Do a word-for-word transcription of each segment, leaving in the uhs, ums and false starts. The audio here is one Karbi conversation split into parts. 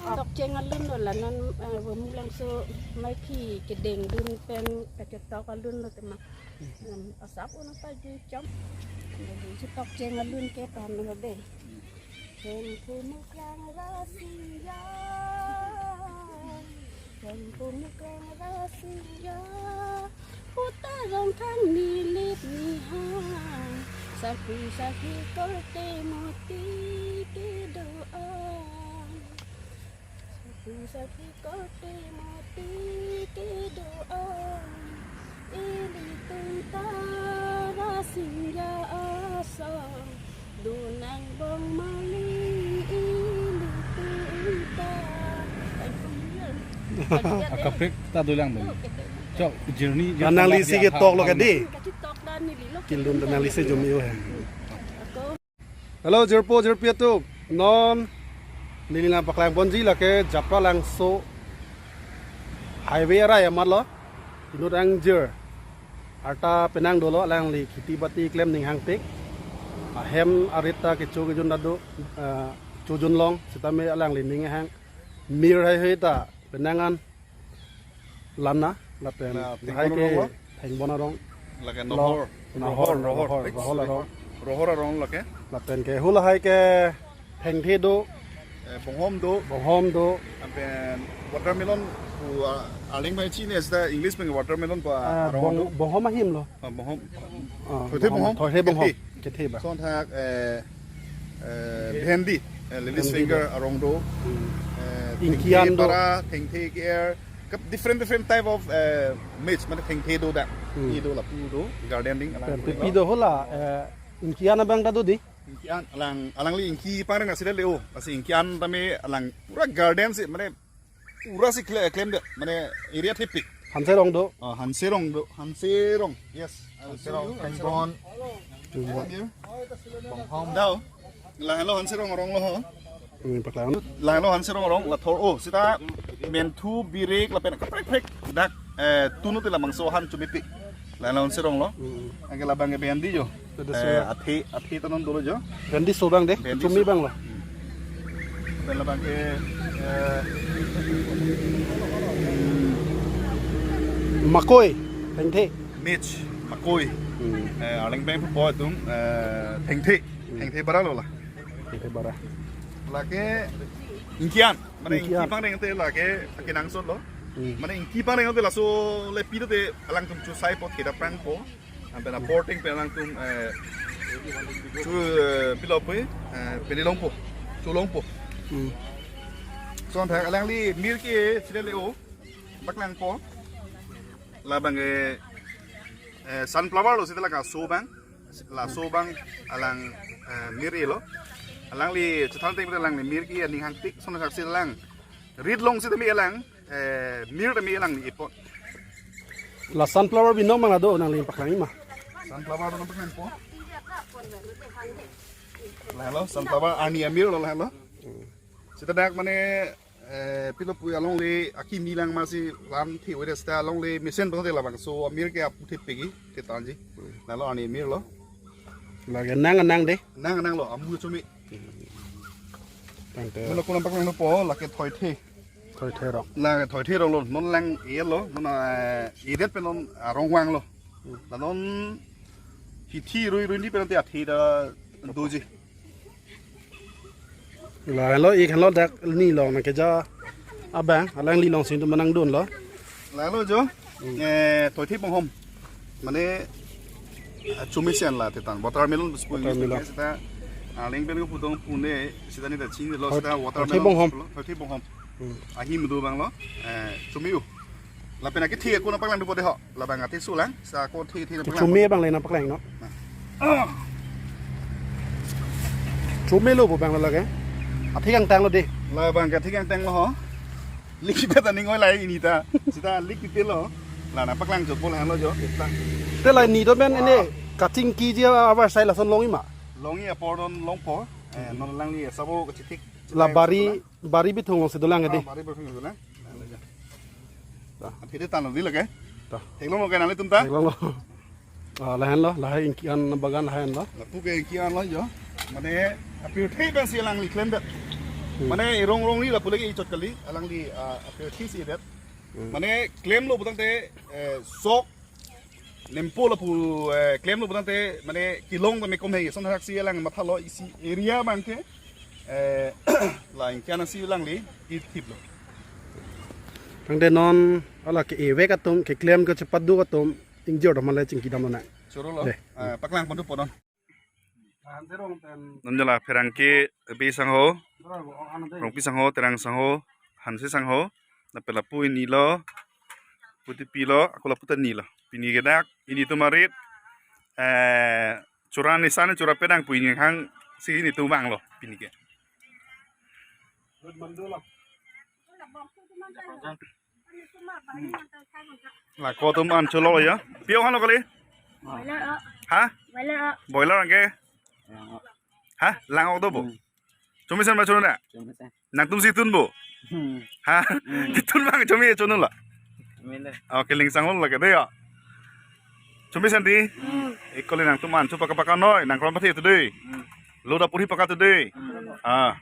Tokcheng alun lo la non, eh, Bumulangso maithi kedeng dun pen kachetok alun lo tema. Hmm, asap unang paju chom. Jadi tokcheng alun ke pam lo de. Hemphu mukrang rasingya. Hemphu mukrang rasingya. Puta rong thang nilip nihang. Saku saku korte moti kedoan. Saku saku korte moti kedoan. Ilitum ta rasingya asong. Dunang bong mali ilitum ta. Akaprek ta dolang dong. Chok, journey, journey. Nangli si ketok lo ke di. Kachetok dan neli lo. Kilun nangli si jumi he. Ako. Hello, jirpo, jirpi atum. Non neli nangpaklang ponji lake Japralangso highway arai amat lo. Inut angjir arta penang dolo, alangli kheti bati klem ning hangpik. Ahem arit ta kecho kejun ta do, eh, chojun long, sitame alangli ning hang mir hai hai ta penang an lana, lapen la lahai ke Thingbon arong lo. Thingbon arong. Lake lo, Nohor. Nohor, Nohor, Nohor, Nohor, Nohor arong. Nohor arong lake. Lapen ke hu lahai ke Thengthe do. Eh, Bonghom do. Bonghom do. Lapen watermelon pu, ah, Arleng pen chini seta English pen watermelon pu, ah, ah, arong Bong-, do. Bonghom ahim lo. Ah, Bonghom. Ah, Thoithe Bonghom. Bonghom. Thoithe Bonghom. Kethe. Kethe ba. Son thak, eh, eh, bhendi, eh, lilies Bhendi finger do. Arong do. Hmm. Eh, Ingkian Thengthe do. Bara, Thengthe ke-er, kap-, different, different type of, eh, maize, mane Thengthe do da. Hmm. Ni do lapu do, garden ding, alang Pen do pipi lo. Do hola, eh, ingkian abang ta do di? Ingkian, alang, alangli ingki pangreng asi le o. Asi ingkian tame alang pura garden si, mane pura si kle-, klem de, mane area thepik. Hanserong do. Ah, Hanserong do, Hanserong. Yes, I will show Hanserong, you, Hanserong. Thingbon. Come here. Bonghom. Dao. Lahelo Hanserong arong lo ho. Hmm, paklang. Lahelo Hanserong arong, la thor, oh, seta menthu, birik, lapen kaprek prek dak, eh, tunu te labangso han chumipik. Lahelo Hanserong lo. Hmm. Anke labang ke bhendi jo. Bhendi so. Eh, athe, athe ta non dolo jo. Bhendi so abang de, bhendi chumi so. Abang lo. Hmm. Pen labang ke, eh, hmm. Makoi, Thengthe. Maize, makoi. Hmm. Eh, Arleng pen po atum, eh, Thengthe. Hmm. Thengthe bara lo la. Thengthe bara. Lake ingkian. Mane ingkian. Ingki pangreng te lake akenangsot lo. Hmm. Mane ingki pangreng te laso le pi te alangtum chusai po, kedap pang po. Ampen apor ting pen alangtum, eh, chu, eh, pilo po, eh, pini longpo, cholongpo. Hmm. Son thak alangli mir ke sile le o, paklang po. Labang, eh, eh, sunflower lo sita lake so abang. Laso abang alang, eh, mir lo. Alangli chethal ting alangli mir ke aning hangpik, son thak si alang. Rit long sitame alang, eh, mir tame alangli ipon. La sunflower binong abang la do nangli paklang ma? Sunflower do nangpaklang po. Lahelo, sunflower arni amir lo lahelo. Sita dak mane eh, pilo pu alongle akimi lang masi lam thi wede sta alongle mesen bang te labangso amir ke apu thepik ke tanji. Lahelo arni amir lo. Lake nang nang de. Nang nang lo amu chumi. Tangte. Mane kunam paklang po lake Thoithe. Thoithe rong. Lake Thoithe rong lo. Non lang e lo. Non, eh, edet pen non arong vang lo. La non hithi rui rui ni pen te athi ta doji. Lahelo ik henlo dak ni long nangkeja abang, alangli long sing tu manang dun lo. Lahelo jo, hmm, eh, Thoithe Bonghom. Mane, eh, chumi sen la tetan, watermelon bus pun watermelon. Sita, ah, Arleng pen ko pudong pune, sita ni ta chini lo, Thoi-, sita Thoithe watermelon Bonghom. Lo, Thoithe Bonghom. Hmm. Ahim do abang lo, eh, chumi u. Lapen akethe ko nangpaklang dupo de ho. Labang athe sulang, sa ko the the nangpaklang. Chumi abang le nangpaklang no. Nah. Ah. Chumi lo pu abang lo lake. Athe kangtang lo de. Labang ke athe kangtang lo ho. Lik kita ta ning oi lai ini ta. Sita lik kita lo. La nangpaklang jo po lahelo jo. Te la ni do men ini kachingki ji abar sai lason longji ma. Longji apor don longpo. Eh, non alangli sabo kachitik. La bari Bari bithung along si dolang ke de. Ah, bari bithung dolang. Ta. Athe de tan lo di lake. Ta. Theklong lo ke nanglitum ta? Theklong lo. Ah, lahenlo, lahai ingkian bagan lahenlo. Lapu ke ingkian lo jo. Mane apirthe abang si alangli klem det. Hmm. Mane rong rong ni lapu lagi ichot kali, alangli, ah, apirthe si det. Hmm. Mane klemlo putangte, eh, sok nempo lapu, eh, klemlo putangte, mane kelong tame kom he, son harak si alang mathalo isi area abang ke, eh, la ingkian si alangli ithiplo. Tangte non ala ke-e vek atum, keklem kechepadu atum ingjir do male chingki damlo na. Chorolo. Dei. Ah, paklang pondu po non. Namjala pherangke Bi sangho, Rongpi sangho, Terang sangho, Hanse sangho, lapen lapu inilo, puti pilo, ako lapu ta nilo. Pini ke dak, ilitum arit, eh, chura nisan chura pedang pu inghang si ilitum vanglo, pini ke. La ko atum an cholo ya. Pi-o hanlo kali? Boiler, oh. Ha? Boiler, oh. Boiler anke? Ya. Ha? Lang-ok do bo? Hmm. Chomesen ba chonun da? Chomesen. Nangtum si tun bo? Hmm. Ha? Hmm. Titun bang chomi chonun la? Chomile. Okay, ling sanglo la ke dei ya. Chomesen di? Hmm. Ekoli nangtum an chu paka paka noi, nangkron pathe tu dei. Hmm. Lo da puri paka tu dei. Hmm. Ah.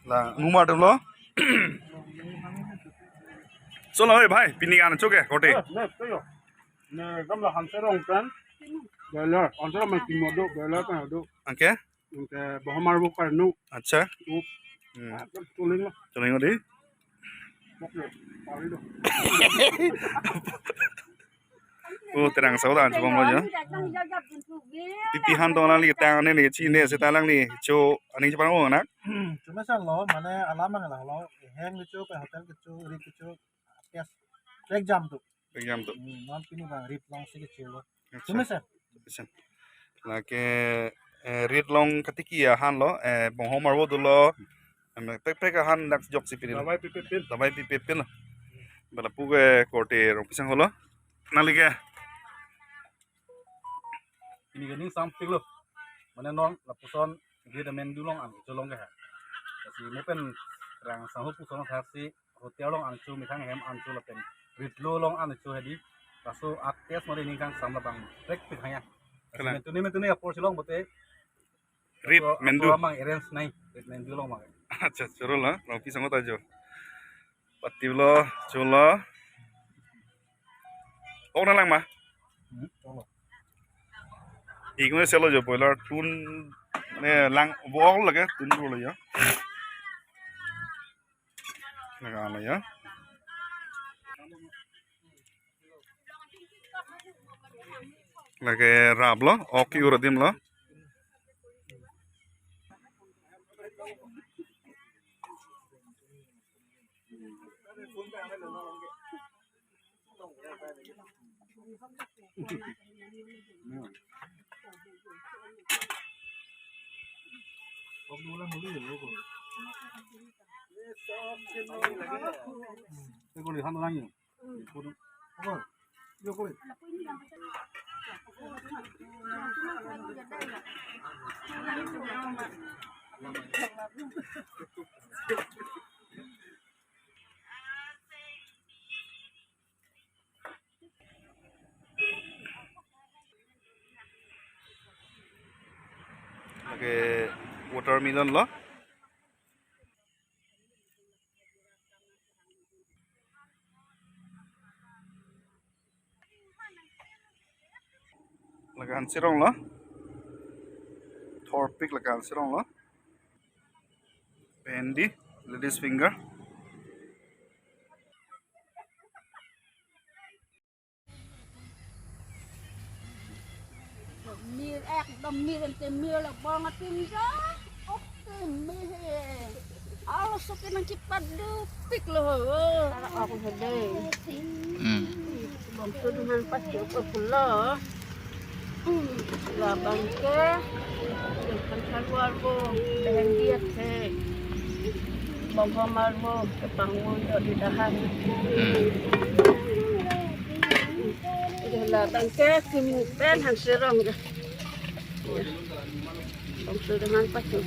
La, numar atumlo. So la, oi bhai, pini an chu ke, korte. Ne, ne, to yo. Ne, gamla Hanse Rong pen. Boiler, Hanse Rong pen kimo do, boiler pen do. Anke? Anke, bohomar bo karnu. Acha. Up. Hmm. Ah, tuling lo. Tuling lo di. Bok lo, pari do. Oh, Terang sangho ta an chobom lo ya. Pipi han tong alangli tang ne ne chi ne seta alangli cho aning chepang ong na. Chomesen lo, mane alam ang lang lo. Heng kecho, pen hotel kecho, ri kecho, gas. Pek jam tu. Pek jam tu. Hmm, non pini bang rit long si kechelo. Acha. Chomesen. Chomesen. Lake, eh, rit long katiki ahan lo, eh, bohomar bo dolo. Em, pek pek ahan dak jok si pini lo. Davai pipe pin. Davai pipe pin lo. Ba lapu ke korte Rongpi sangho lo. Nangli ke. Pini ke ning sampik lo. Mane non lapuson gate amendu along an cholong ke ha. Lasi mo pen Terang sangho puson tha si hotel along an chu, methang hem an chu lapen rit lo along an chu hedi. Laso a-test mari ning kangsam labang trek pik haya. Kalang. Mentuni mentuni apor si long bote. Rit mendu. Apor mang arrange nai. Rit mendu along mang. Acha, choro la, Rongpi sangho ta jo. Pati lo, cholo. Ok na lang ma? Hmm, cholo. Ikme selo jo boiler tun ne lang bo ok lake tun lo ya. Lake ano ya. Lake rap lo, ok ki ura adim lo. Lake watermelon lo. Lake Hanse Rong lo. Thorpik lake Hanse Rong lo. Pendi, ladies finger. Mir ekdom mir ante mir lo bong atin ja. Ok te mir he. Alo soke nangchipadu pik lo ho. Tara ok he dei. Hmm. Bongso atum aphan pachok pulo. Hmm. Labang ke. Kan keluar bo. Dengan dia ke. Bongso mar bo. Kepang bo. Di dahan. Hmm. Ila bangke kimu pen Hanse Rong ke. Bongso atum aphan pachok.